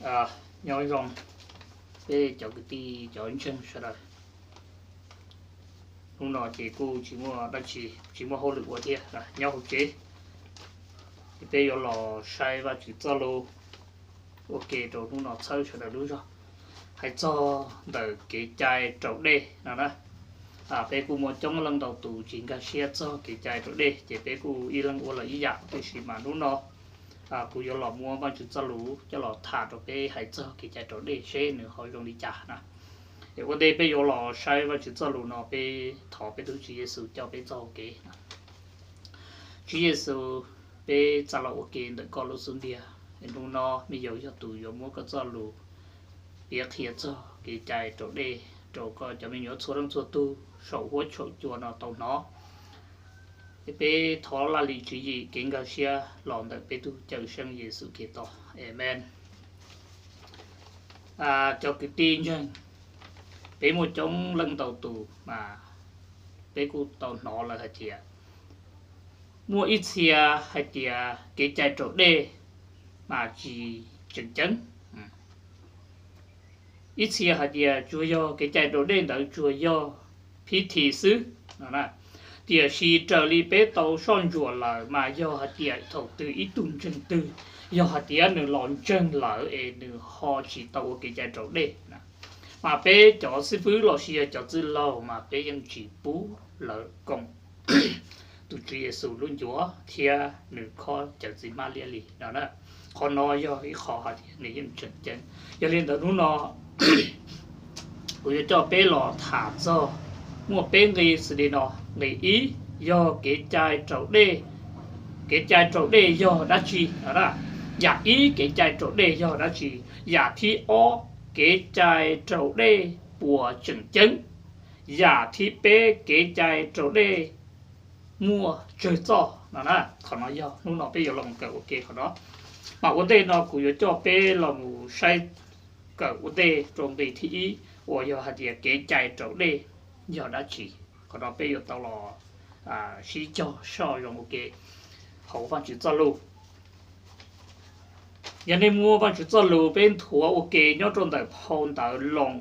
Nyob zoo peb cov kwv tij cov ntseeg sawv daws. Hnub no ces kuj tsis muaj dab tsi, tsis muaj hauj lwm ua thiab, nyob hauv tsev. Ces peb yuav los saib Vajtswv txoj lus ua ke rau hnub no txhawb sawv daws lub zog, hais txog ntawm kev cai raus dej no na. Peb kuj muaj coob leej ntau tus tsis nkag siab txog kev cai raus dej, ces peb kuj ib leeg ua lawm ib yam, tiam sis mas hnub no kuv yuav los muab Vajtswv txoj lus coj los tham rau peb hais txog kev cai raus dej seb nws ho zoo li cas na. Es ua ntej peb yuav los saib Vajtswv txoj lus no, peb thov peb tus Tswv Yexus coj peb txoj hau kev. Tswv Yexus, peb txav los ua ke ntawm koj lub xub ntiag, hnub no me nyuam yog tus yuav muab koj txoj lus piav qhia txog kev cai raus dej rau koj cov me nyuam txhua leej txhua tug saum huab saum cua no tau hnov. Es peb thov laj lim tswv yim kev nkag siab los ntawm peb tus Cawmseej Yexus Khetos. Amees. Cov kwv tij ntseeg, peb muaj coob leej ntau tus mas peb kuj tau hnov lawm hais tias muaj ib txhia hais tias kev cai raus dej mas tsis tseem ceeb. Ib txhia hais tias tsuas yog kev cai raus dej ntawd tsuas yog phiv this xwb no na. Tiam sis raws li peb tau soj ntsuam lawm mas yog hais tias thaum twg ib tug ntseeg twg, yog hais tias nws los ntseeg lawm es nws ho tsis tau ua kev cai raus dej na, mas peb cov xib fwb los sis yog cov txwj laug mas peb yeej tsis pub lawv koom tus Tswv Yexus lub ncuav thiab nws khob cawv txiv hmab liab li no na. Qhov no yog ib qho hais tias nws yeej tseem ceeb. Yog li ntawd hnub no kuv yuav coj peb los tham txog muaj peb nqe xws li no. Nqe ib yog kev cai raus dej. Kev cai raus dej yog dab tsi? Yam ib, kev cai raus dej yog dab tsi? Yam thib ob, kev cai raus dej puas tseem ceeb? Yam thib peb, kev cai raus dej muaj tsawg txoj no na? Qhov no yog hnub no peb yuav los kawm ua ke qhov no. Mas ua ntej no kuv yuav coj peb los mus saib kawm ua ntej rau nqe thib ib uas yog hais tias kev cai raus dej yog dab tsi. Qhov no peb yuav tau los sib cog soj zoo ua ke hauv Vajtswv txoj lus. Yog nej muaj Vajtswv txoj lus peb nthuav ua ke nyob rau ntawm phau ntawv Loos,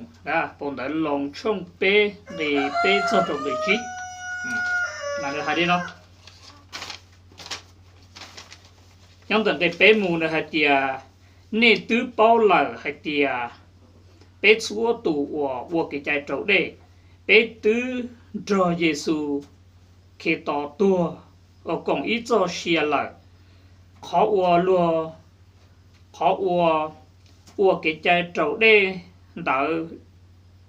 phau ntawv Loos tshooj peb nqe peb txog rau nqe tsib. Mas nws hais li no, nyob ntawm nqe peb mus nws hais tias, nej twb paub lawm hais tias peb txhua tus uas ua kev cai raus dej, peb twb nrog Yexus Khetos tuag, uas koom ib txoj sia lawm. Qhov uas luag, qhov uas ua kev cai raus dej ntawd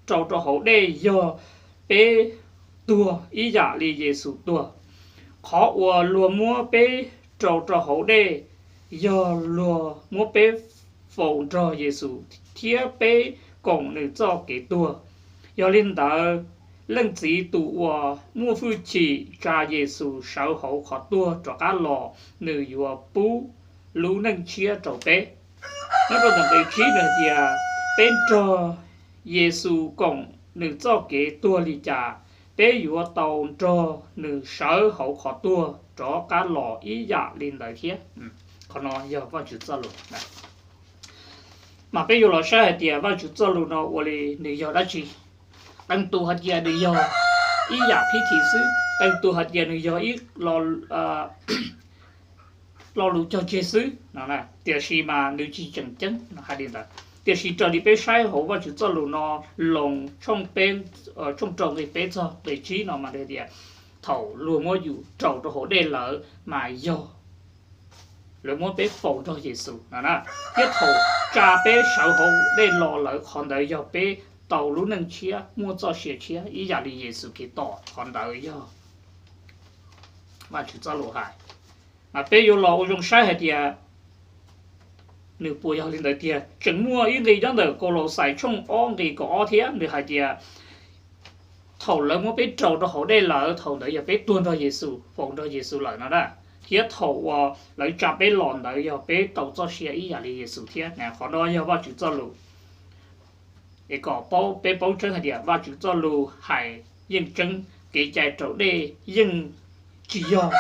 rau rau hauv dej yog peb tuag ib yam li Yexus tuag. Qhov uas luag muab peb rau rau hauv dej yog luag muab peb faus nrog Yexus thiab peb koom nws txoj kev tuag. Yog li ntawd, Leej Txiv tus uas muaj hwj chim tsa Yexus sawv hauv qhov tuag rov qab los, nws yuav pub lub neej tshiab rau peb. Nyob rau ntawm nqe tsib nws hais tias, peb nrog Yexus koom nws txoj kev tuag li cas, peb yuav tau nrog nws sawv hauv qhov tuag rov qab los ib yam li ntawd thiab. Qhov no yog Vajtswv txoj lus. Mas peb yuav los saib hais tias Vajtswv txoj lus no ua li nws yog dab tsi. Qee tus hais tias nws yog ib yam phiv this xwb, qee tus hais tias nws yog ib lo lus cog tseg xwb no, tiam sis mas nws tsis tseem ceeb no hais li ntawd. Tiam sis raws li peb saib hauv Vajtswv txoj lus no, Loos tshooj peb, tshooj rau nqe peb txog nqe tsib no mas nws tias, thaum luag muab yus rau rau hauv dej lawm mas yog lawv muab peb faus nrog Yexus no na. Thiab thaum tsa peb sawv hauv dej los lawm, qhov ntawd yog peb tau lub neej tshiab, muaj txoj sia tshiab ib yam li Yexus Khetos. Qhov ntawd yog Vajtswv txoj lus hais. Mas peb yuav los ua zoo saib hais tias nws puas yog li ntawd tiag. Tseem muaj ib nqe nyob ntawm Kaulauxais tshooj ob nqe kaum ob thiab, nws hais tias thaum lawv muab peb rau rau hauv dej lawm, thaum ntawd yog peb tuag nrog Yexus, faus nrog Yexus lawm no na. Thiab thaum uas lawv tsa peb los ntawd yog peb tau txoj sia ib yam li Yexus thiab. Qhov no yog Vajtswv txoj lus. Es kom peb paub tseeb hais tias Vajtswv txoj lus hais yeej tseeb, kev cai raus dej yeej tsis yog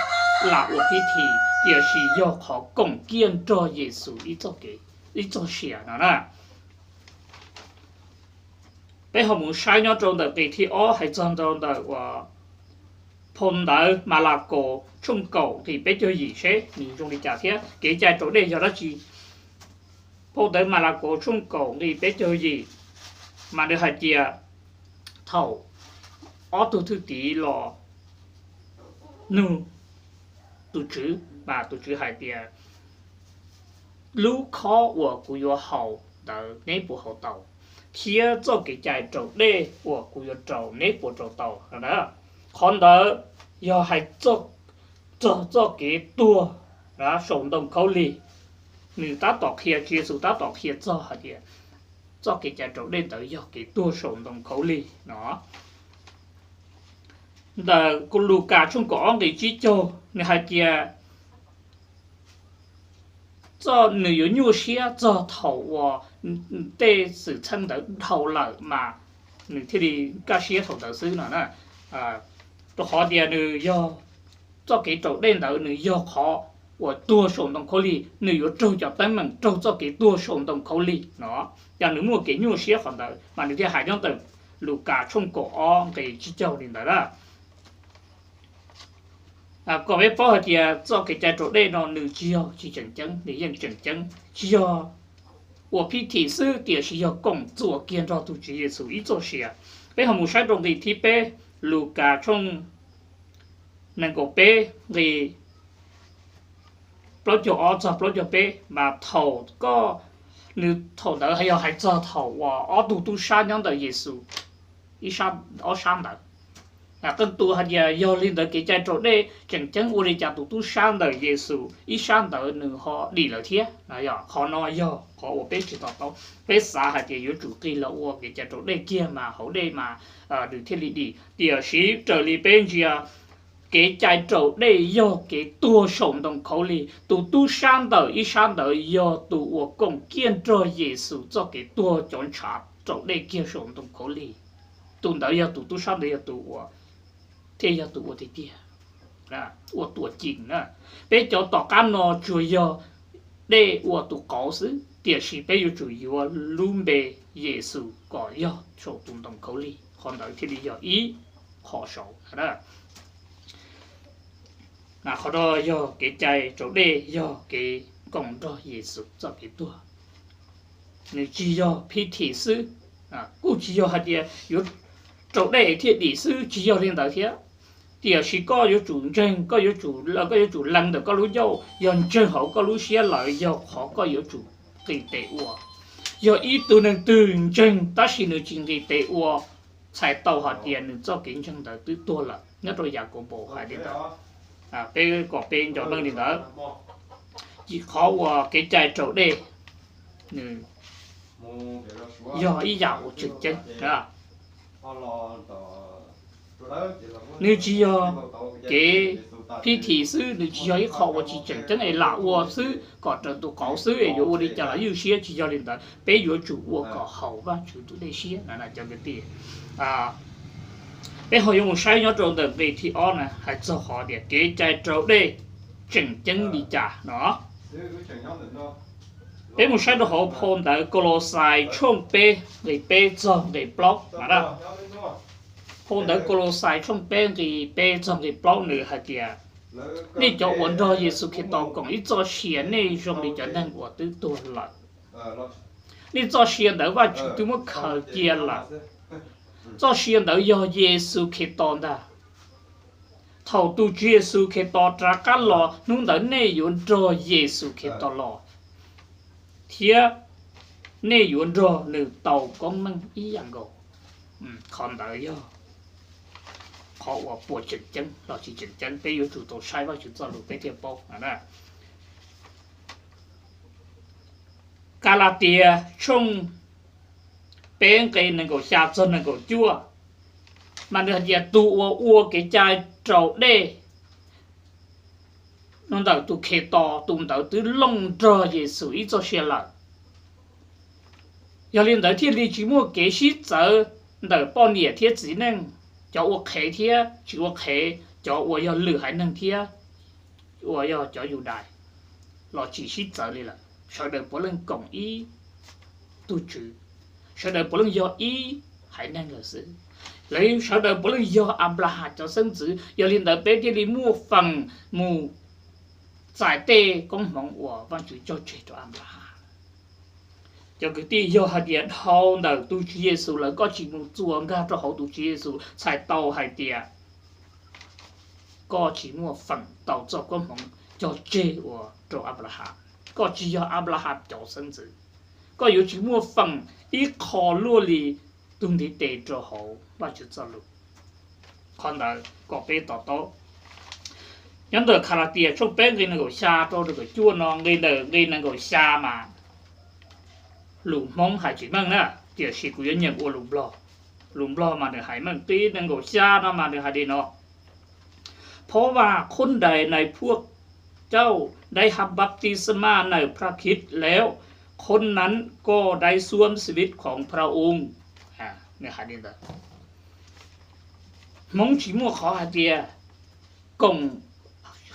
lam ua phiv this, tiam sis yog qhov koom kiag nrog Yexus ib txoj kev. ib txoj sia no na. Peb ho mus saib nyob rau ntawm nqe thib ob hais txog rau ntawm uas phau ntawv Malakaus tshooj kaum nqe peb caug yim seb nws zoo li cas thiab kev cai raus dej yog dab tsi. Phau ntawv Malakaus tshooj kaum nqe peb caug yim mas nws hais tias thaum ob tug thwj tim los nug tus Tswv mas tus Tswv hais tias lub khob uas kuv yuav haus ntawd neb puas haus tau, thiab txoj kev cai raus dej uas kuv yuav raus neb puas raus tau. Qhov ntawd yog hais txog txoj kev tuag saum ntoo khaub lig. Nws tab tom qhia, Tswv Yexus tab tom qhia txog hais tias txoj kev cai raus dej ntawd yog kev tuag saum ntoo khaub lig no. Ntawm Lukas tshooj kaum ob nqe tsib caug nws hais tias txoj nws yuav nyuaj siab txog thaum uas tej xwm txheej ntawd dhau lawm mas nws thiaj li kaj siab thaum ntawd xwb no na. Rau qhov tias nws yog txoj kev raus dej ntawd nws yog qhov uas tuag saum ntoo khaub lig, nws yuav raug cov teeb meem raug txoj kev tuag saum ntoo khaub lig no. Yog nws muaj kev nyuaj siab qhov ntawd mas nws thiaj hais nyob ntawm Lukas tshooj kaum ob nqe tsib caug li ntawd na. Kom peb paub hais tias txoj kev cai raus dej no nws tsis yog tsis tseem ceeb, nws yeej tseem ceeb, tsis yog ua phib thim xwb tiam sis yog koom txuas kiag nrog tus Tswv Yexus ib txoj sia. Peb ho mus saib rau nqe thib peb, Lukas tshooj nees nkaum peb nqe plaub caug ob txog plaub caug peb mas thaum koj, nws thaum ntawd yog hais txog thaum uas ob tug tub sab nyob ntawm Yexus ib sab, ob sab ntawd. Qee tus hais tias yog li ntawd kev cai raus dej tseem ceeb ua li cas tus tub sab ntawm Yexus ib sab ntawd nws ho dim lawm thiab no. Qhov no yog qhov uas peb tsis to taub, peb xav hais tias yuav tsum qis los ua kev cai raus dej kiag mas hauv dej mas nws thiaj li dim. Tiam sis raws li peb ntsia kev cai raus dej yog kev tuag saum ntoo khaub lig. Tus tub sab ntawm ib sab ntawd yog tus uas koom kiag nrog Yexus txoj kev tuag cov ntshav raus dej kiag saum ntoo khaub lig. Tus ntawd yog tus tub sab ntawd yog tus uas thiaj yog tus ua tiag tiag, ua tuam ceeb na. Peb cov tom qab no tsuas yog dej ua tus qauv xwb, tiam sis peb yuav tsum yuav lub npe Yexus kom yog saum tus ntoo khaub lig, qhov ntawd thiaj li yog ib qho saud. Qhov no yog kev cai raus dej yog kev koom nrog Yexus txoj kev tuag. Nws tsis yog phib thim xwb, kuj tsis yog hais tias yuav raus dej thiaj dim xwb, tsis yog li ntawd thiab. Tiam sis koj yuav tsum ntseeg, koj yuav tsum, koj yuav tsum lees ntawm koj lub ncauj, yog ntseeg hauv koj lub siab lawm yog qhov koj yuav tsum nqis tes ua. Yog ib tug neeg twg ntseeg tab sis nws tsis nqis tes ua, txhais tau hais tias nws txoj kev ntseeg ntawd twb tuag lawm. Nyob rau Yakaunpaus hais li ntawd, peb kom peb nco meej li ntawd. Qhov uas kev cai raus dej nws yog ib yam uas tseem ceeb. Nws tsis yog kev phib thim xwb, nws tsis yog ib qho uas tsis tseem ceeb es lam ua xwb kom raws tus qauv xwb es yuav ua li cas los ywj siab, tsis yog li ntawd. Peb yuav tsum ua kom haum Vajtswv tus dej siab na cov kwv tij. Peb ho yuav mus saib nyob rau ntawm nqe thib ob na hais txog qhov tias kev cai raus dej tseem ceeb li cas no. Peb mus saib rau hauv phau ntawv Kaulauxais tshooj peb nqe peb txog nqe plaub na. Phau ntawv Kaulauxais tshooj peb nqe peb txog nqe plaub nws hais tias, nej cov uas nrog Yexus Khetos koom ib txoj sia nej zoo li cov neeg uas twb tuag lawm. Nej txoj sia ntawd Vajtswv twb muab khaws cia lawm. Txoj sia ntawd yog Yexus Khetos ntag. Thaum tus Tswv Yexus Khetos rov qab los hnub ntawd nej yuav nrog Yexus Khetos los, thiab nej yuav nrog nws tau koob meej ib yam nkaus. Qhov ntawd yog qhov uas puas tseem ceeb los tsis tseem ceeb, peb yuav tsum tau saib Vajtswv txoj lus peb thiaj paub. Kalatias tshooj peb nqe nees nkaum xya txog nees nkaum cuaj, mas nws hais tias tus uas ua kev cai raus dej no ntawm tus Khetos, tus ntawd twb looj nrog Yexus ib txoj sia lawm. Yog li ntawd thiaj li tsis muaj kev sib txawv ntawm poj niam thiab txiv neej, cov ua qhev thiab tsis ua qhev, cov uas yog lwm haiv neeg thiab uas yog cov Yudais, los tsis sib txawv li lawm. sawv daws puav leej koom ib tug Tswv, sawv daws puav leej yog ib haiv neeg lawm xwb. Lawv sawv daws puav leej yog Anplahas cov xeeb ntxwv, yog li ntawd peb thiaj li muaj feem mus txais tej koob hmoov uas Vajtswv cog tseg rau Anplahas. Cov kwv tij, yog hais tias dhau ntawm tus Tswv Yexus lawm koj tsis mus txuas nkag rau hauv tus Tswv Yexus, txhais tau hais tias koj tsis muaj feem tau txoj koob hmoov cog tseg uas rau Anplahas. Koj tsis yog Anplahas cov xeeb ntxwv, koj yuav tsis muaj feem ib qho luaj li tus ntiv tes rau hauv Vajtswv txoj lus. Qhov ntawd kom peb to taub. Nyob ntawm Kalatias tshooj peb nqe nees nkaum xya rau nees nkaum cuaj no, nqe ntawm nqe nees nkaum xya mas lus Hmoob hais tsis meej na, tiam sis kuv yuav nyeem ua lus Nplog. Lus Nplog mas nws hais meej, nqe nees nkaum xya no mas nws hais li no: เพราะว่าคนใดในพวกเจ้าได้รับบัพติศมาในพระคริสต์แล้ว คนนั้นก็ได้สวมชีวิตของพระองค์ Nws hais li ntawd. Hmoob tsis muaj qhov hais tias koom,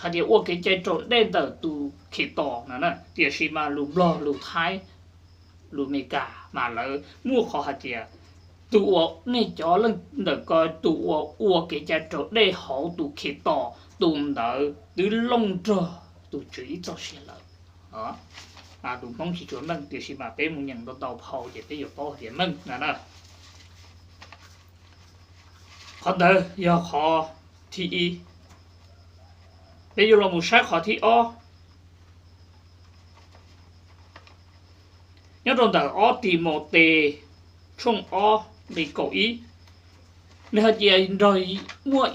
hais tias ua kev cai raus dej ntawm tus Khetos no, tiam sis mas lus Nplog, lus Thaib, lus Amelikas mas lawv muaj qhov hais tias tus uas nej cov leej ntawm ko, tus uas ua kev cai raus dej hauv tus Khetos, tus ntawd twb looj nrog tus Tswv ib txoj sia lawm. Tus Hmoob tsis tshua meej, tiam sis mas peb mus nyeem ntau ntau phau ces peb yuav paub hais tias meej no na. Qhov ntawd yog qhov thib ib. Peb yuav los mus saib qhov thib ob. Nyob rau ntawm ob Timautes tshooj ob nqe kaum ib, nws hais tias nrog, muaj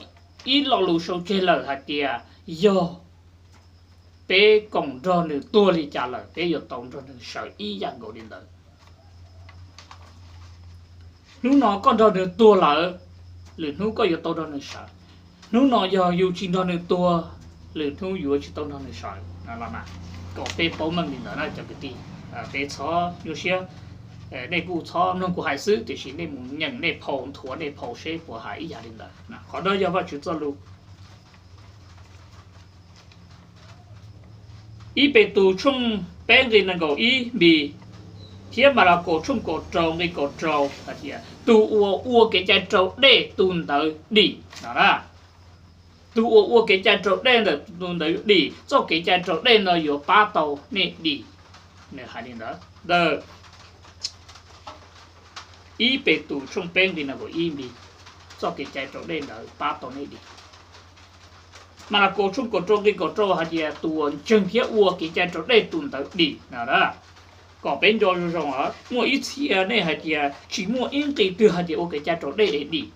ib lo lus sau tseg lawm hais tias yog peb koom nrog nws tuag li cas lawm peb yuav tau nrog nws sawv ib yam nkaus li ntawd. Hnub no koj nrog nws tuag lawm, lwm hnub koj yuav tau nrog nws sawv. Hnub no yog yus tsis nrog nws tuag, lwm hnub yuav tsis tau nrog nws sawv. Kom peb paub meej li ntawd na cov kwv tij. Peb txhob nyuaj siab, nej kuj txhob mloog kuv hais xwb, tiam sis nej mus nyeem nej phau, nthuav nej phau seb puas hais ib yam li ntawd. Qhov no yog Vajtswv txoj lus. Ib Petus tshooj peb nqe nees nkaum ib npis, thiab Malakaus tshooj kaum rau nqe kaum rau hais tias tus uas ua kev cai raus dej tus ntawd dim no na. Tus uas ua kev cai raus dej ntawm tus ntawd dim, txoj kev cai raus dej no yuav pab tau nej dim. Nws hais li ntawd ntawm ib Petus tshooj peb nqe nees nkaum ib npis, txoj kev cai raus dej ntawd pab tau nej dim. Malakaus tshooj kaum rau nqe kaum rau hais tias tus uas ntseeg thiab ua kev cai raus dej tus ntawd dim no. Kom peb nco zoo zoo, muaj ib txhia nej hais tias tsis muaj ib nqe twg hais tias ua kev cai raus dej es dim.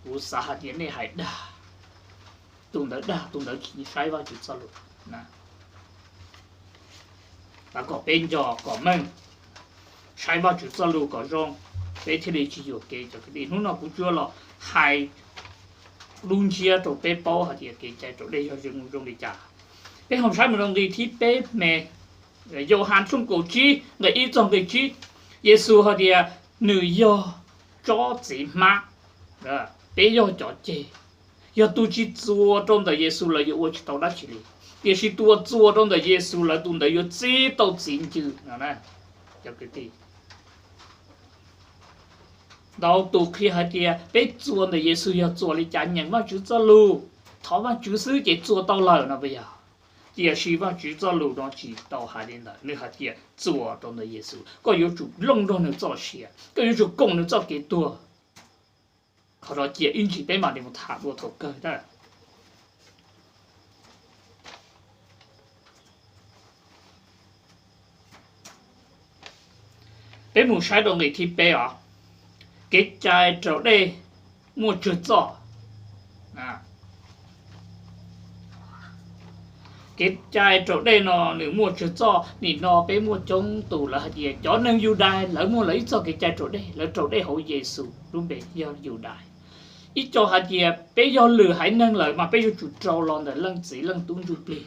Kuv xav hais tias nej hais dag, tus ntawd dag, tus ntawd tsis saib Vajtswv txoj lus. Kom peb nco kom meej, saib Vajtswv txoj lus kom zoo, peb thiaj li tsis yuam kev cov kwv tij. Hnub no kuv tsuas los hais lub ntsiab rau peb paub hais tias kev cai raus dej yog zoo li cas. Peb ho saib mus rau nqe thib peb me, Yauhas tshooj kaum tsib nqe ib txog nqe tsib, Yexus hais tias nws yog tsob txiv hmab, peb yog cov ceg. Yog tus tsis txuas rau ntawm Yexus lawv yuav ua tsis tau dab tsi li, tiam sis tus uas txuas rau ntawm Yexus lawv tus ntawd yuav txib tau txiv ncw no. Cov kwv tij, ntau tus qhia hais tias peb txuas ntawm Yexus yog txuas li cas, nyeem Vajtswv txoj lus, thov Vajtswv xwb ces txuas tau lawm no puas yog? Tiam sis Vajtswv txoj lus no tsis tau hais li ntawd. Nws hais tias txuas rau ntawm Yexus, koj yuav tsum looj nrog nws txoj sia, koj yuav tsum koom nws txoj kev tuag. Qhov no cia ib ntsis peb mam li mus tham dua thaum kawg na. Peb mus saib rau nqe thib peb os. Kev cai raus dej muaj tsawg txoj? Kev cai raus dej no nws muaj tsawg txoj? Nim no peb muaj coob tus lawv hais tias cov neeg Yudais lawv muaj lawv ib txoj kev cai raus dej, lawv raus dej hauv Yexus lub npe yog Yudais. Ib co hais tias peb yog lwm haiv neeg lawm mas peb yuav tsum rau los ntawm leej txiv leej tub ntsuj plig.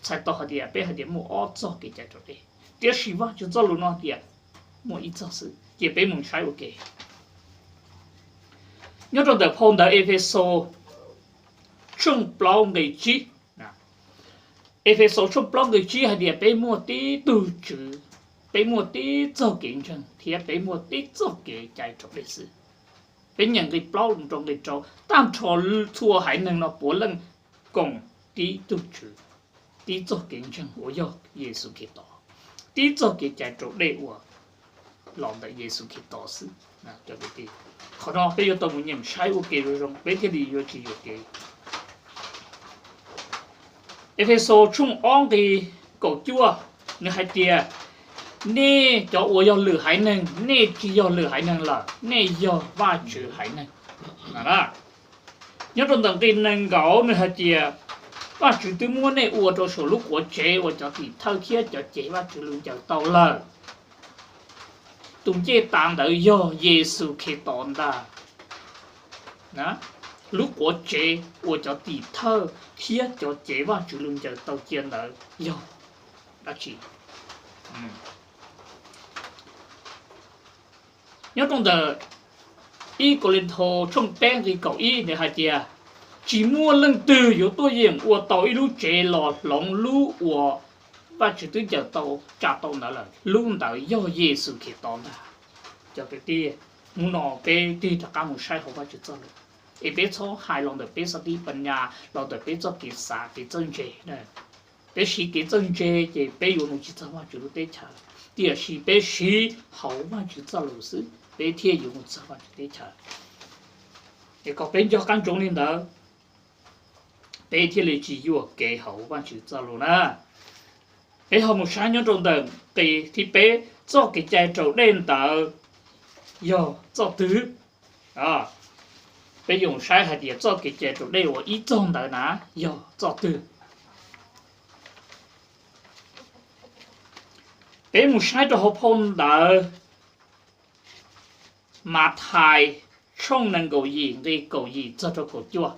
Txhais tau hais tias peb hais tias muaj ob txoj kev cai raus dej, tiam sis Vajtswv txoj lus no hais tias muaj ib txoj xwb. Cia peb mus saib ua ke. Nyob rau ntawm phau ntawv Efexus tshooj plaub nqe tsib, Efexus tshooj plaub nqe tsib hais tias peb muaj tib tug Tswv, peb muaj tib txoj kev ntseeg thiab peb muaj tib txoj kev cai raus dej xwb. Peb nyeem nqe plaub rau nqe rau, tag nrho txhua haiv neeg no puav leej koom tib tug Tswv, tib txoj kev ntseeg uas yog Yexus Khetos, tib txoj kev cai raus dej uas los ntawm Yexus Khetos xwb. Qhov no peb yuav tau mus nyeem saib ua ke zoo zoo peb thiaj li yuav tsis yuam kev. Efexus tshooj ob nqe kaum cuaj, nws hais tias, nej cov uas yog lwm haiv neeg, nej tsis yog lwm haiv neeg lawm, nej yog Vajtswv haiv neeg. Nyob rau ntawm nqe nees nkaum nws hais tias, Vajtswv twb muab nej ua rau saum lub quav tsev ua cov tim thawj thiab cov cev Vajtswv lub ncaws tau lawm. Tus ncej tas ntawd yog Yexus Khetos ntag. Lub quav tsev uas cov tim thawj thiab cov cev Vajtswv lub ncaws tau cia ntawd yog dab tsi? Nyob rau ntawm ib Kauleethaus tshooj peb nqe kaum ib nws hais tias, tsis muaj leej twg yuav tuaj yeem ua tau ib lub tsev los hloov lub uas Vajtswv twb ncaws tau, tsa tau ntawd lawm, lub ntawd yog Yexus Khetos ntag. Cov kwv tij, hnub no peb tig rov qab mus saib hauv Vajtswv txoj lus, es peb txhob hais los ntawm peb xav tib pas nyas, los ntawm peb txoj kev xav kev txawj ntse. Peb siv kev txawj ntse ces peb yuav mus tsis txog Vajtswv lub teb chaws, tiam sis peb siv hauv Vajtswv txoj lus xwb peb thiaj yuav mus txog Vajtswv teb chaws. Es kom peb nco qab ntsoov li ntawd, peb thiaj li tsis yuam kev hauv Vajtswv txoj lus na. Peb ho mus saib nyob rau ntawm nqe thib peb, txoj kev cai raus dej ntawd yog txoj twg? Peb yuav saib hais tias txoj kev cai raus dej uas ib txog ntawd na yog txoj twg. Peb mus saib rau hauv phau ntawv Mathais tshooj nees nkaum yim nqe kaum yim txog rau kaum cuaj.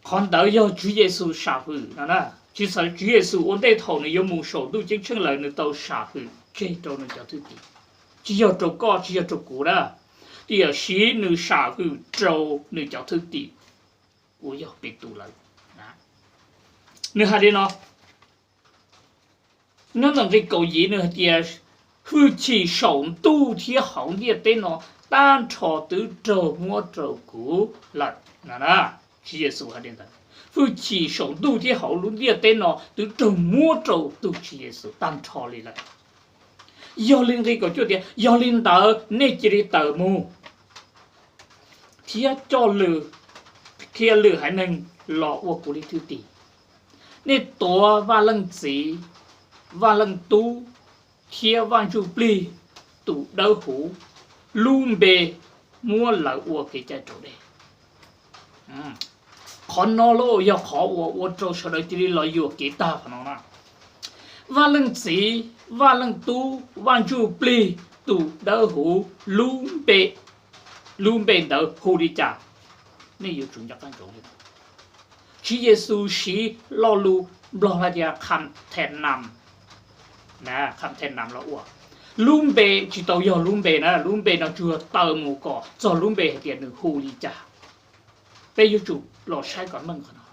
Qhov ntawd yog Tswv Yexus sam hwm no. Tsis xav Tswv Yexus ua ntej thaum nws yuav mus saum ntuj ceeb tsheej lawm nws tau sam hwm tseg rau nws cov thwj tim, tsis yog rau koj tsis yog rau kuv na, tiam sis nws sam hwm rau nws cov thwj tim uas yog Petus lawm. Nws hais li no, nyob ntawm nqe kaum yim nws hais tias, hwj chim saum ntuj thiab hauv ntiaj teb no tag nrho twb raug muab rau kuv lawm. Tswv Yexus hais li ntawd, hwj chim saum ntuj thiab hauv lub ntiaj teb no twb raug muab rau tus Tswv Yexus tag nrho li lawm. Yog li nqe kaum cuaj tias, yog li ntawd nej cia li tawm mus thiab coj lwm, qhia lwm haiv neeg los ua kuv li thwj tim. Nej tuav Vaj Leej Txiv, Vaj Leej Tub thiab Vaj Ntsuj Plig tus Dawb Huv lub npe muab lawv ua kev cai raus dej. Qhov no los yog qhov uas ua rau sawv daws cia li los yuam kev tag qhov no na. Vaj Leej Txiv, Vaj Leej Tub, Vaj Ntsuj Plig tus Dawb Huv lub npe, lub npe ntawd hu li cas? Nej yuav tsum nco qab ntsoov li. Tswv Yexus siv lo lus Nplog hais tias kham them nam, kham them nam los ua. Lub npe tsis tau yog lub npe na, lub npe no tsuas taw mus kom txog lub npe hais tias nws hu li cas. Peb yuav tsum los saib kom meej qhov no,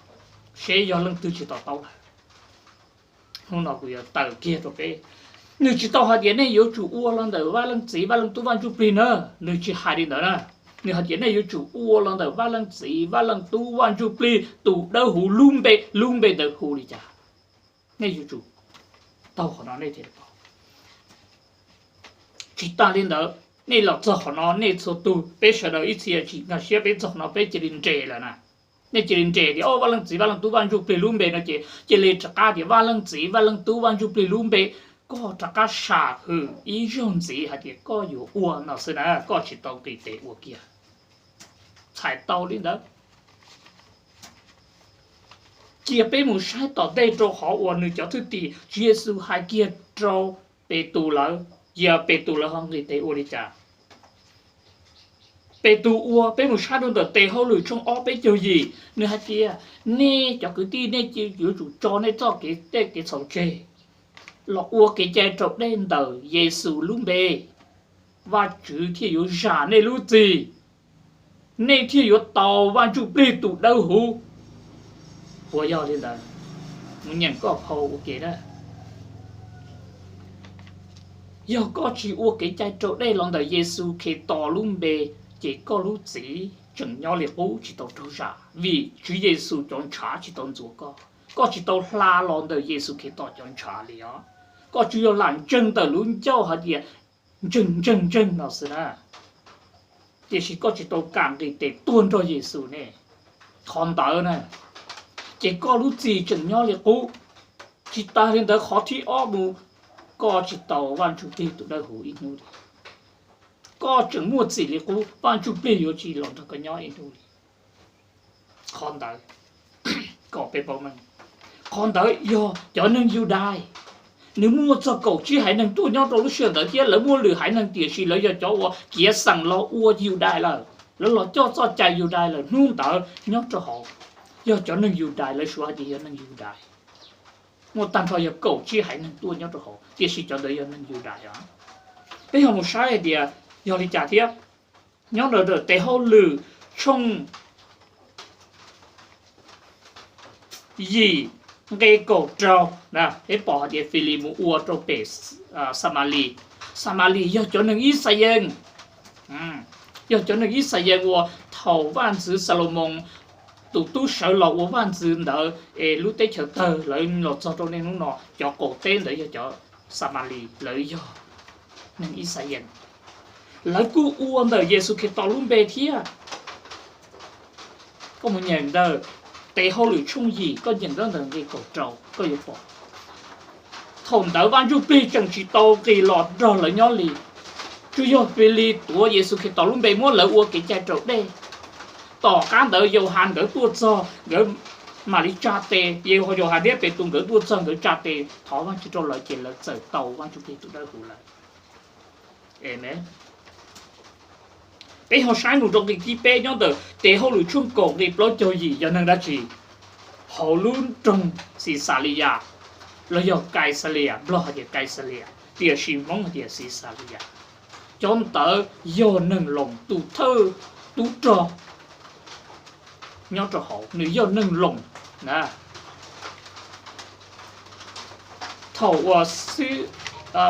seb yog leej twg tsis to taub lawm. Hnub no kuv yuav taw kiag rau peb. Nws tsis tau hais tias nej yuav tsum ua los ntawm Vaj Leej Txiv, Vaj Leej Tub, Vaj Ntsuj Plig na, nws tsis hais li ntawd na. Nws hais tias nej yuav tsum ua los ntawm Vaj Leej Txiv, Vaj Leej Tub, Vaj Ntsuj Plig tus Dawb Huv lub npe, lub npe ntawd hu li cas. Nej yuav tsum taug qhov no nej thiaj li paub. Tsis tas li ntawd, nej los txog qhov no nej txhua tus, peb sawv daws ib txhia tsis nkag siab peb txog qhov no peb cia li nres lawm na. Nej cia li nres tias, o, Vaj Leej Txiv, Vaj Leej Tub, Vaj Ntsuj Plig lub npe no ces cia li rov qab tias Vaj Leej Txiv, Vaj Leej Tub, Vaj Ntsuj Plig lub npe, koj rov qab sam hwm ib zaug ntxiv hais tias koj yuav ua no xwb na, koj tsis tau nqis tes ua kiag. Txhais tau li ntawd. Cia peb mus saib tom ntej rau qhov uas nws cov thwj tim, Tswv Yexus hais kiag rau Petus lawv, cia Petus lawv ho nqis tes ua li cas. Petus ua, peb mus saib rau ntawm Tes Hauj Lwm tshooj ob peb caug yim, nws hais tias, nej cov kwv tij, nej yuav tsum tso nej txoj kev, tej kev txhaum tseg los ua kev cai raus dej ntawm Yexus lub npe, Vajtswv thiaj yuav zam nej lub txim, nej thiaj yuav tau Vaj Ntsuj Plig tus Dawb Huv. Puas yog li ntawd? Mus nyeem koj phau ua ke na. Yog koj tsis ua kev cai raus dej los ntawm Yexus Khetos lub npe, ces koj lub txim tseem nyob li qub, tsis tau raug zam, vim Tswv Yexus cov ntshav tsis tau ntxuav koj. Koj tsis tau hla los ntawm Yexus Khetos cov ntshav li os. Koj tsuas yog lam ntseeg ntawm lub ncauj hais tias ntseeg ntseeg ntseeg no xwb na, tiam sis koj tsis tau kam nqis tes tuag nrog Yexus ne. Qhov ntawd na, ces koj lub txim tseem nyob li qub. Tsis tas li ntawd, qhov thib ob mus, koj tsis tau Vaj Ntsuj Plig tus dawb huv ib hnub li. Koj tseem muaj txim li qub, Vaj Ntsuj Plig yuav tsis los nrog koj nyob ib hnub li. Qhov ntawd kom peb paub meej. Qhov ntawd yog cov neeg Yudais, nws muaj txog kaum tsib haiv neeg tuaj nyob rau lub sij hawm ntawd thiab lawv muaj lwm haiv neeg, tiam sis lawv yog cov uas ciav xeem los ua Yudais lawm, lawv los coj txoj cai Yudais lawm. Hnub ntawd nyob rau hauv, yog cov neeg Yudais, lawv suav hais tias yog neeg Yudais. Muaj tag nrho yog kaum tsib haiv neeg tuaj nyob rau hauv, tiam sis cov ntawd yog neeg Yudais os. Peb yog mus saib hais tias yog li cas thiab. Nyob ntawm Tes Hauj Lwm tshooj yim nqe kaum rau, peb pom hais tias Filis mus ua rau pem Xamalis. Xamalis yog cov neeg Ixayees, yog cov neeg Ixayees uas thaum vaj ntxwv Xalumoos tus tub sawv los ua vaj ntxwv ntawd es lub teb chaws tawg, lawv los txog rau niaj hnub no, cov qaum teb ntawd yog cov Xamalis, lawv yog neeg Ixayees. Lawv kuj ua ntawm Yexus Khetos lub npe thiab. Koj mus nyeem ntawm Tes Hauj Lwm tshooj yim, koj nyeem ntawm nqe kaum rau koj yuav pom. Thaum ntawd Vaj Ntsuj Plig tseem tsis tau nqis los nrog lawv nyob li. Tsuas yog Filis tuav Yexus Khetos lub npe muab lawv ua kev cai raus dej. Tom qab ntawd Yauhas nkawd tuaj txog, nkawd mam li tsa tes, Yauhas thiab Petus nkawd tuaj txog nkawd tsa tes thov Vajtswv rau lawv ces lawv txawm tau Vaj Ntsuj Plig tus dawb huv lawm. Amees. Peb ho saib mus rau nqe thib peb nyob ntawm Tes Hauj Lwm tshooj kaum nqe plaub caug yim, yog neeg dab tsi? Hauv lub nroog Xixaliyas, los yog Kaixalias, Nplog hais tias Kaixalias, tiam sis Hmoob hais tias Xixaliyas. Cov ntawd yog neeg Loos, tus thawj tub rog nyob rau hauv, nws yog neeg Loos na. Thaum uas xib,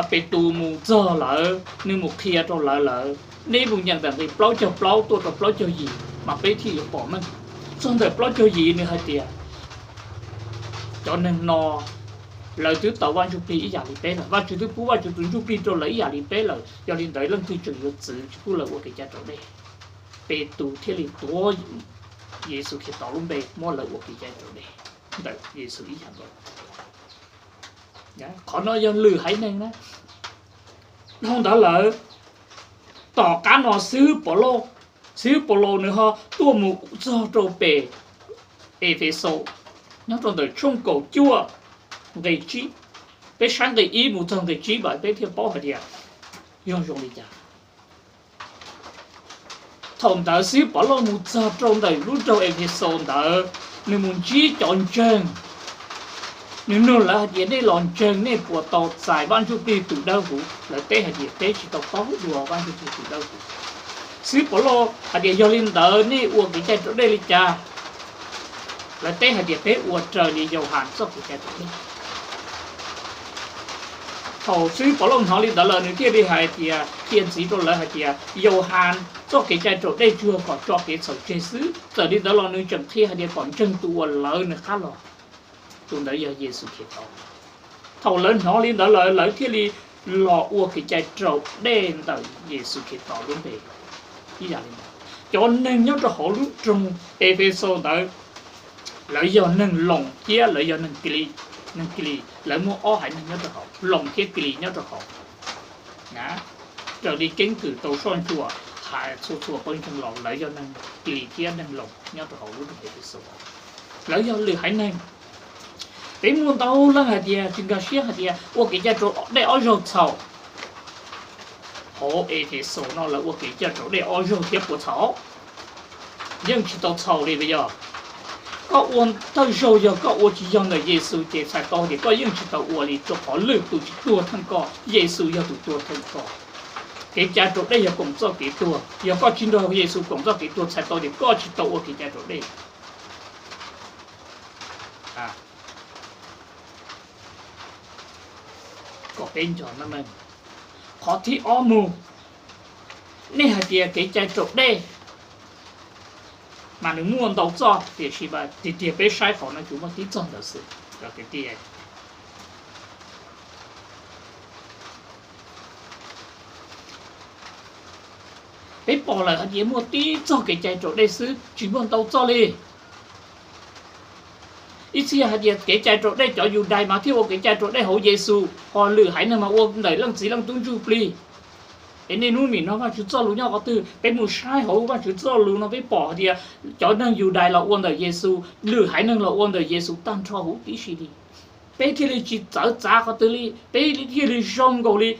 Petus mus txog lawm, nws mus qhia rau lawv lawm, nej mus nyeem ntawm nqe plaub caug plaub tuaj rau plaub caug yim mas peb thiaj yuav pom meej. Txog ntawm plaub caug yim nws hais tias, cov neeg no lawv twb tau Vaj Ntsuj Plig ib yam li peb lawm, Vajtswv twb pub Vajtswv tus Ntsuj Plig rau lawv ib yam li peb lawm, yog li ntawd leej twg tseem yuav txwv tsis pub lawv ua kev cai raus dej? Petus thiaj li tuav Yexus Khetos lub npe muab lawv ua kev cai raus dej ntawm Yexus ib yam nkaus. Qhov no yog lwm haiv neeg na. Dhau ntawd lawm, tom qab no xib hwb Paulus, xib hwb Paulus nws ho tuaj mus txog rau pem Efexus, nyob rau ntawm tshooj kaum cuaj nqe tsib. Peb saib nqe ib mus txog nqe tsib mas peb thiaj paub hais tias yog zoo li cas. Thaum ntawd xib hwb Paulus mus txog rau ntawm lub nroog Efexus ntawd, nws mus ntsib cov ntseeg. Nws nug lawv hais tias, nej los ntseeg nej puas tau txais Vaj Ntsuj Plig tus dawb huv? Lawv teb hais tias, peb tsis tau paub dua Vaj Ntsuj Plig tus dawb huv. Xib hwb Paulus hais tias, yog li ntawd nej ua kev cai raus dej li cas? Lawv teb hais tias, peb ua raws li Yauhas txoj kev cai raus dej. Thaum xib hwb Paulus hnov li ntawd lawm nws thiaj li hais tias, qhia ntxiv rau lawv hais tias, Yauhas txoj kev cai raus dej tsuas yog kom tso kev txhaum tseg xwb. Txawm li ntawd los nws tseem qhia hais tias kom ntseeg tus uas lawv nws qab los, tus ntawd yog Yexus Khetos. Thaum lawv hnov li ntawd lawm lawv thiaj li los ua kev cai raus dej ntawm Yexus Khetos lub npe ib yam li ntawd. Cov neeg nyob rau hauv lub nroog Efexus ntawd, lawv yog neeg Loos thiab lawv yog neeg Kis, neeg Kis, lawv muaj ob haiv neeg nyob rau hauv, Loos thiab Kis nyob rau hauv. Raws li keeb kwm tau soj ntsuam hais txhua txhua pawg ntseeg los lawv yog neeg Kis thiab neeg Loos nyob rau hauv lub nroog Efexus. Lawv yog lwm haiv neeg. Peb muaj ntau leej hais tias tsis nkag siab hais tias ua kev cai raus dej ob zaug txhaum. Hauv Efexus no lawv ua kev cai raus dej ob zaug thiab puas txhaum? Yeej tsis tau txhaum li puas yog? Koj ua thawj zaug yog koj ua tsis yog ntawm Yexus ces txhais tau tias koj yeej tsis tau ua li, rau qhov lwm tus tsis tuag theej koj, Yexus yog tus tuag theej koj. Kev cai raus dej yog koom txoj kev tuag, yog koj tsis nrog Yexus koom txoj kev tuag txhais tau tias koj tsis tau ua kev cai raus dej. kom peb nco na meej. Qhov thib ob mus, nej hais tias kev cai raus dej mas nws muaj ntau txoj, tiam sis mas tiag tiag peb saib qhov no tsuas muaj tib txoj ntawd xwb. Peb pom lawm hais tias muaj tib txoj kev cai raus dej xwb, tsis muaj ntau txoj li. Ib txhia hais tias kev cai raus dej cov Yudais mas thiaj ua kev cai raus dej hauv Yexus, ho lwm haiv neeg mas ua ntawm Leej Txiv Leej Tub Ntsuj Plig. Es niaj hnub nim no Vajtswv txoj lus nyob qhov twg? Peb mus saib hauv Vajtswv txoj lus no peb pom hais tias cov neeg Yudais los ua ntawm Yexus, lwm haiv neeg los ua ntawm Yexus tag nrho huv tib si li. Peb thiaj li tsis txawv txav qhov twg li, peb thiaj li zoo nkaus li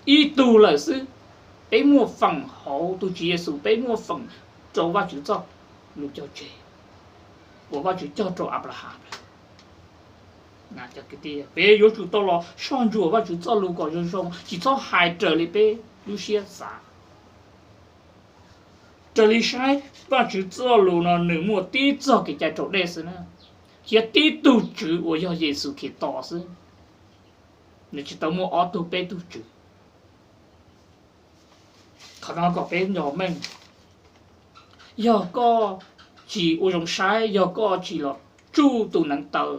ib tug lawm xwb. Peb muaj feem hauv tus Tswv Yexus, peb muaj feem rau Vajtswv txoj lus cog tseg uas Vajtswv cog rau Anplahas. Peb yuav tsum tau los soj ntsuam Vajtswv txoj lus kom zoo zoo, tsis txhob hais raws li peb lub siab xav. Raws li saib Vajtswv txoj lus no nws muaj tib txoj kev cai raus dej xwb na, thiab tib tug Tswv uas yog Yexus Khetos xwb. Nws tsis tau muaj ob tug peb tug tswv. Qhov no kom peb nco meej. Yog koj tsis ua zoo saib, yog koj tsis los tsuj tus neev taw,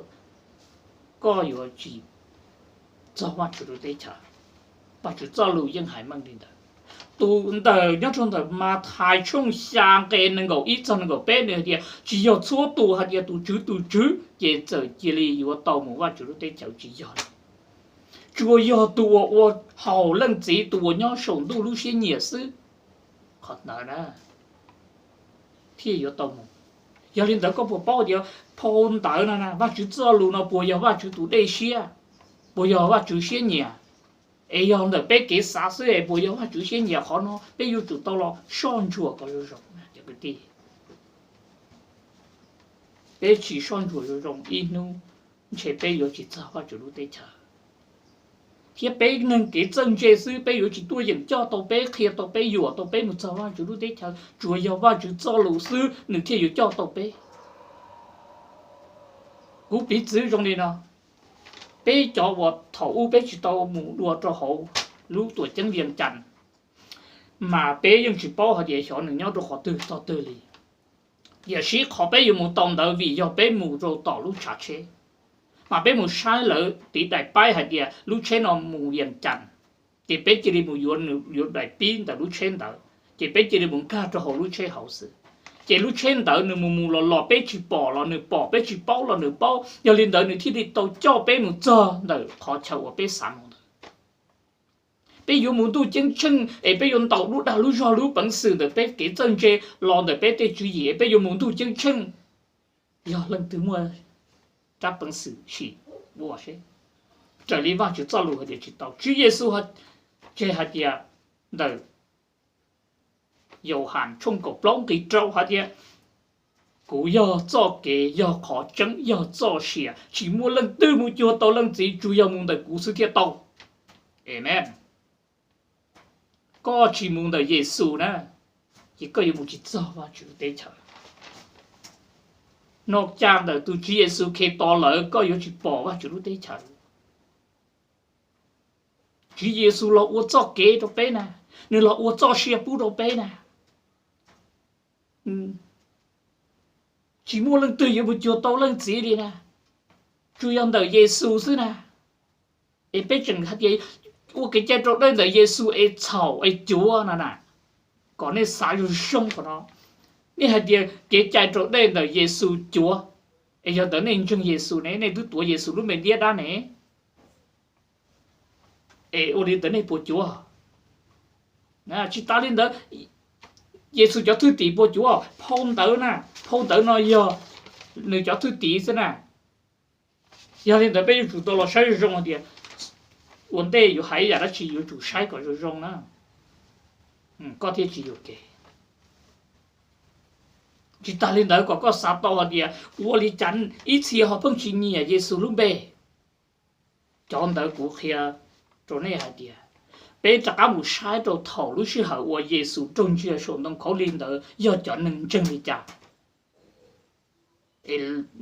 koj yuav tsis txog Vajtswv lub teb chaws. Vajtswv txoj lus yeej hais meej li ntawd. Tus ntawm nyob rau ntawm Mathais tshooj xya nqe nees nkaum ib txog nees nkaum peb nws hais tias tsis yog txhua tus hais tias tus Tswv tus Tswv ces txawm cia li yuav tau mus Vajtswv lub teb chaws, tsis yog li. Tsuas yog tus uas ua haum Leej Txiv tus uas nyob saum ntuj lub siab nyiam xwb, qhov ntawd na thiaj yuav tau mus. Yog li ntawd koj puas paub tias phau ntawv no, Vajtswv txoj lus no puas yog Vajtswv tus dej siab, puas yog Vajtswv siab nyiam? Es yog ntawm peb kev xav xwb es puas yog Vajtswv siab nyiam? Qhov no peb yuav tsum tau los soj ntsuam kom zoo zoo. Peb tsis soj ntsuam zoo zoo ib hnub ntshe peb yuav tsis txog Vajtswv lub teb chaws. Thiab peb neeg kev txawj ntse xwb peb yuav tsis tuaj yeem coj tau peb, qhia tau peb, yuam tau peb mus txog Vajtswv lub teb chaws. Tsuas yog Vajtswv txoj lus xwb nws thiaj yuav coj tau peb. Kuv piv txwv zoo li no, peb cov uas thaum ub peb tsis tau mus dua rau hauv lub tuam ceeb Vias Cas, mas peb yeej tsis paub hais tias xyov nws nyob rau qhov twg txog twg li. Tiam sis qhov peb yuav mus tau ntawd vim yog peb mus rau tom lub tshav tsheb, mas peb mus saib lawv tiv daim paib hais tias lub tsheb no mus Vias Cas, ces peb cia li mus yuav nws, yuav daim pib ntawm lub tsheb ntawd, ces peb cia li mus nkag rau hauv lub tsheb hauv xwb. Ces lub tsheb ntawd nws mus mus los los peb tsis pom los nws pom, peb tsis paub los nws paub, yog li ntawd nws thiaj li tau coj peb mus txog ntawm qhov chaw uas peb xav mus ntawd. Peb yuav mus ntuj ceeb tsheej es peb yuav ntaus lub dag lub zog lub peev xwm ntawm peb kev txawj ntse los ntawm peb tej tswv yim es peb yuav mus ntuj ceeb tsheej. Yog leej twg muaj rab peev xwm sim ua seb. Raws li Vajtswv txoj lus hais tias tsis tau. Tswv Yexus tseg hais tias ntawm Yauhas tshooj kaum plaub nqe rau hais tias, kuv yog txoj kev, yog qhov tseeb, yog txoj sia, tsis muaj leej twg mus cuag tau Leej Txiv tsuas yog mus ntawm kuv xwb thiaj tau. Amees. Koj tsis mus ntawm Yexus na, ces koj yuav mus tsis txog Vajtswv lub teb chaws. Noj caj ntawm tus Tswv Yexus Khetos lawm koj yuav tsis pom Vajtswv lub teb chaws. Tswv Yexus los ua txoj kev rau peb na, nws los ua txoj sia pub rau peb na. Tsis muaj leej twg yuav mus cuag tau Leej Txiv li na, tsuas yog ntawm Yexus xwb na. Es peb tseem hais tias ua kev cai raus dej ntawm Yexus es txhaum es cuav no na, kom nej xav zoo zoo qhov no. Nej hais tias kev cai raus dej ntawm Yexus cuav, es yog ntawd nej ntseeg Yexus ne, nej twb tuav Yexus lub me diab dab ne, es ua li ntawd nej puas cuav? Tsis tas li ntawd, Yexus cov thwj tim puas cuav? Phau ntawv na, phau ntawv no yog nws cov thwj tim xwb na. Yog li ntawd peb yuav tsum tau los saib zoo zoo hais tias ua ntej yuav hais yam dab tsi yuav tsum saib kom zoo zoo na, koj thiaj tsis yuam kev. Tsis tas li ntawd kom koj xav tau hais tias ua li cas ib txhia ho pheej tsis nyiam Yexus lub npe. Cov ntawd kuv qhia rau nej hais tias peb rov qab mus saib rau thaum lub sij hawm uas Yexus raug ntsia saum ntoo khaub lig ntawd yog cov neeg ntseeg li cas.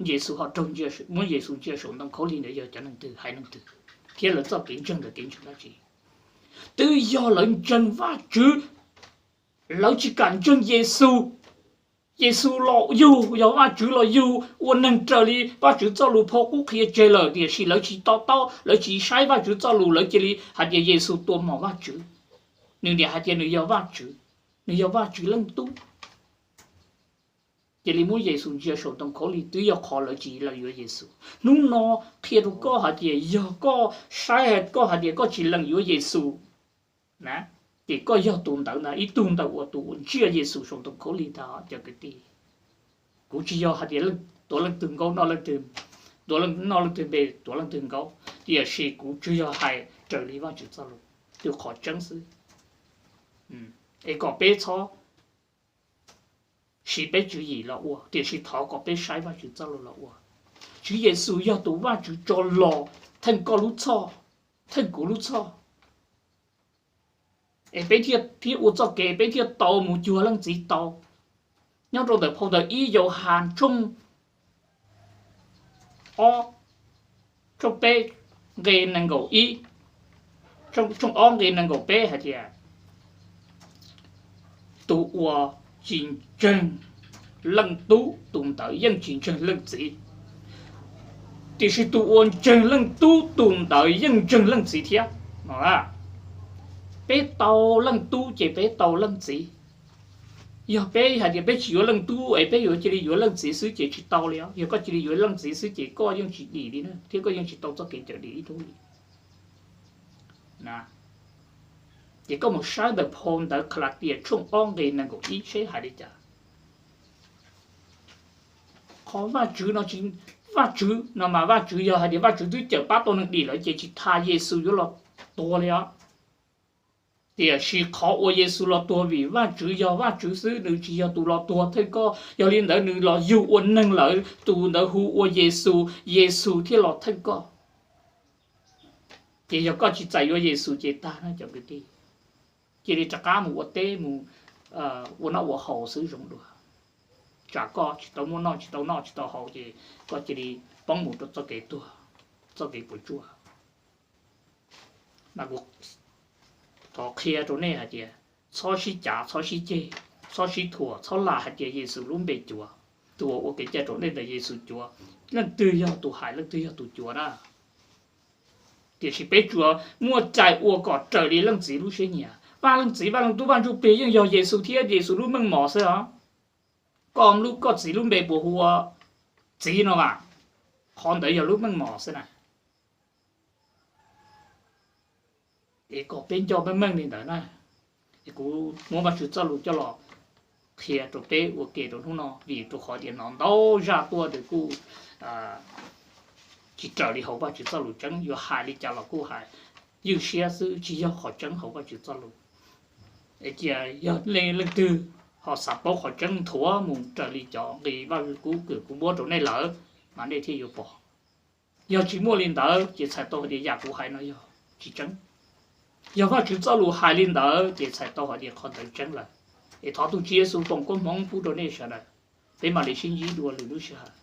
Yexus ho raug, muab Yexus ntsia saum ntoo khaub lig ntawd yog cov neeg twg, haiv neeg twg? thiab lawv txoj kev ntseeg ntawd kev ntseeg dab tsi? Twb yog lawv ntseeg Vajtswv, lawv tsis kam ntseeg Yexus. Yexus los yug, yog Vajtswv los yug ua neeg raws li Vajtswv txoj lus phau qub qhia tseg lawm, tiam sis lawv tsis to taub, lawv tsis saib Vajtswv txoj lus, lawv cia li hais tias Yexus tua mom Vajtswv. Nws niam hais tias nws yog Vajtswv, nws yog Vajtswv leej tub. Cia li muab Yexus ntsia saum ntoo khaub lig, twb yog qhov lawv tsis lees yuav Yexus. Hnub no qhia rau koj hais tias yog koj saib, koj hais tias koj tsis lees yuav Yexus na, ces koj yog tus ntawd ntag, ib tug ntawm uas tus uas ntsiag Yexus saum ntoo khaub lig ntag cov kwv tij. Kuv tsis yog hais tias tuav leej twg nkaub, noj leej twg npe, tuav leej twg nkaub, tiam sis kuv tsuas yog hais raws li Vajtswv txoj lus, tus qhov tseeb xwb. Es kom peb txhob siv peb tswv yim los ua, tiam sis thov kom peb saib Vajtswv txoj lus los ua. Tswv Yexus yog tus Vajtswv tso los theej koj lub txhoj, theej kuv lub txhoj, es peb thiaj ua txoj kev, peb thiaj tau mus cuag leej txiv tau. Nyob rau ntawm phau ntawv ib Yauhas tshooj ob, tshooj peb nqe nees nkaum ib, tshooj ob nqe nees nkaum peb hais tias, tus uas tsis ntseeg leej tub, tus ntawd yeej tsis ntseeg leej txiv, tiam sis tus uas ntseeg leej tub, tus ntawd yeej ntseeg leej txiv thiab. No, peb tau leej tub ces peb tau leej txiv. Yog peb hais tias peb tsis yuav leej tub es peb yuav cia li yuav leej txiv xwb ces tsis tau li os. Yog koj cia li yuav leej txiv xwb ces koj yeej tsis dim li na, thiab koj yeej tsis tau txoj kev cawm dim ib tug li. Ces koj mus saib ntawm phau ntawv Khalatias tshooj ob nqe nees nkaum ib seb hais li cas. Qhov Vajtswv no, Vajtswv no mas Vajtswv yog hais tias Vajtswv twb cawm pab tau neeg dim lawm ces tsis tas Yexus yuav los tuag li os. Tiam sis qhov uas Yexus los tuag vim Vajtswv yog Vajtswv xwb, nws tsis yog tus los tuag theej koj. Yog li ntawd nws los yug ua neeg lawm, tus ntawd hu ua Yexus, Yexus thiaj los theej koj. Ces yog koj tsis txais yuav Yexus ces tag na cov kwv tij. Cia li rov qab mus ua teb, mus ua noj ua haus xwb zoo dua. Tsam koj tsis tau muaj noj, tsis tau noj, tsis tau haus ces koj cia li poob mus rau txoj kev tuag, txoj kev puas tsuaj. Mas kuv thov qhia rau nej hais tias txhob sib cav, txhob sib ceg, txhob sib thuam, txhob lam hais tias Yexus lub npe cuav. Tus uas ua kev cai raus dej ntawm Yexus cuav, leej twg yog tus hais, leej twg yog tus cuav na. Tiam sis peb tsuas muaj cai ua kom raws li leej txiv lub siab nyiam. Vaj leej txiv, Vaj leej tub, Vaj Ntsujplig yeej yog Yexus thiab Yexus lub meej mom xwb os. Koj lub, koj txiv lub npe puas hu ua txiv no mas, qhov ntawd yog lub meej mom xwb na. Es kom peb nco meej meej li ntawd na. Es kuv muab Vajtswv txoj lus coj los qhia rau peb ua ke rau hnub no, vim rau qhov tias hnov ntau zaj tuaj ces kuj tsis raws li hauv Vajtswv txoj lus tseeb, yuav hais li cas los kuj hais ywj siab xwb, tsis yog qhov tseeb hauv Vajtswv txoj lus. Es cia yog leej twg ho xav paub qhov tseeb nthuav mus raws li cov nqi Vajtswv kub kws kuv muab rau nej lawm, mas nej thiaj yuav pom. Yog tsis muaj li ntawd ces txhais tau hais tias yam kuv hais no yog tsis tseeb. Yog Vajtswv txoj lus hais li ntawd ces txhais tau hais tias qhov ntawd tseeb lawm. Es thov tus Tswv Yexus foom koob hmoov pub rau nej sawv daws, peb mam li sib ntsib dua lwm lub sij hawm.